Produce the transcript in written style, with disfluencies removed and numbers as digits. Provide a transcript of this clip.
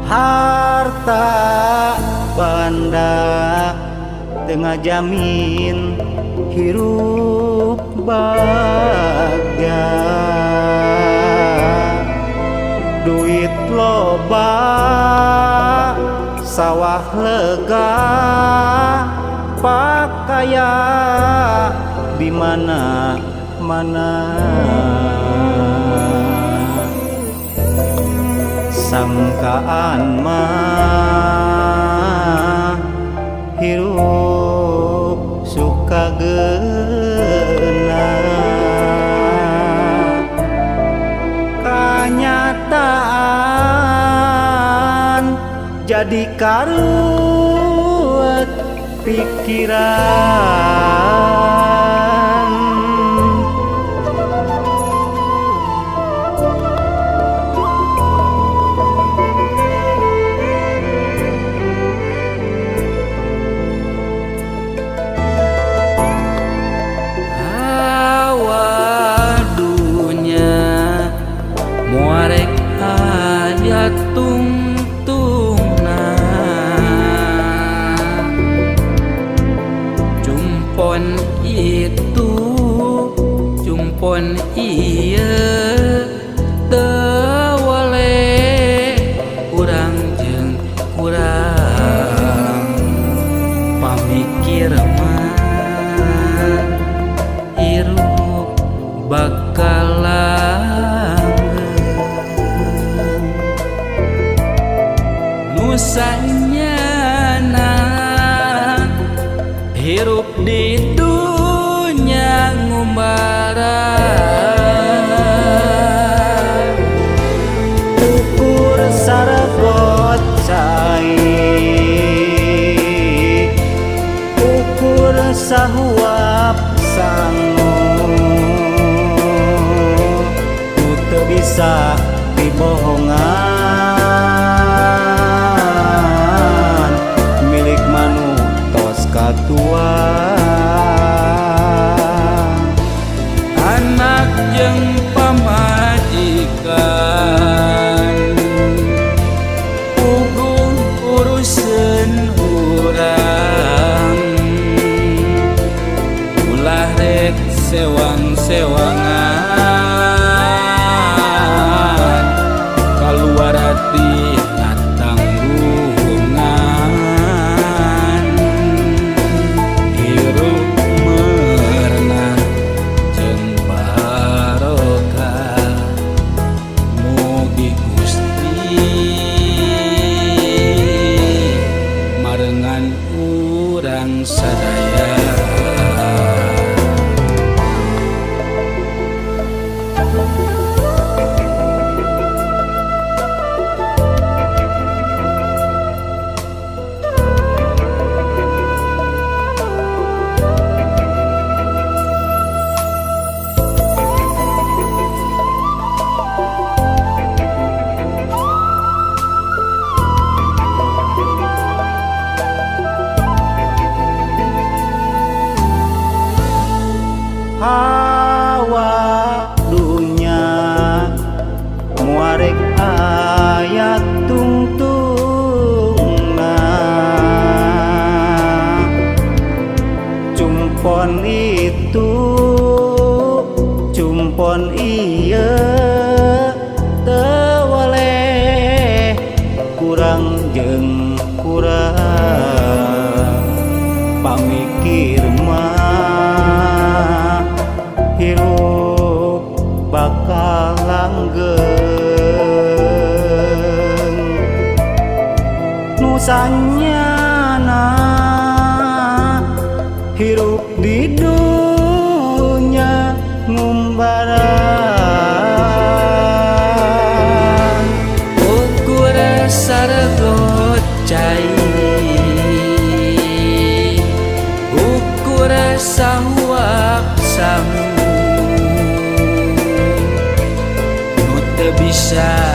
Harta banda teu ngajamin hirup bagja, duit loba sawah lega pakaya di mana-mana. Sangkaan mah hirup suka geuna, kanyataan jadi karuet pikiran. Tungtungna jumpon itu jumpon ieu teu wale urang jeung kurang pamikir mah hirup bakal nusanyana hirup di dunya ngumbara. Ukur sarebot cai, ukur sahuap sangu, teu bisa dibohongan milik manu tos katua. Kurang jeung kurang pamikir mah hirup bakal langgeng. Nu sanyana hirup di dunya ngumbara. Ukur saregot cai, ukur sahuap sangu, nu teu bisa